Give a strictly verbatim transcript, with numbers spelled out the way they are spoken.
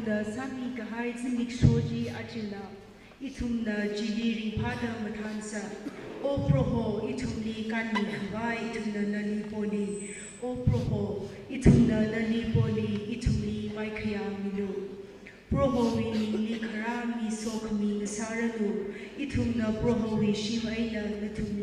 Ithumna sāmikahai zimiksho chi achila, ithumna chili ringphāda mathānsa. O Proho, ithumli kanmikhavai ithumna nali poli. O Proho, ithumna nali poli, ithumli maikhayā milu. Prohowui mingli kharā mi sokhami ngasāranu. Ithumna Prohowui shim eina nathum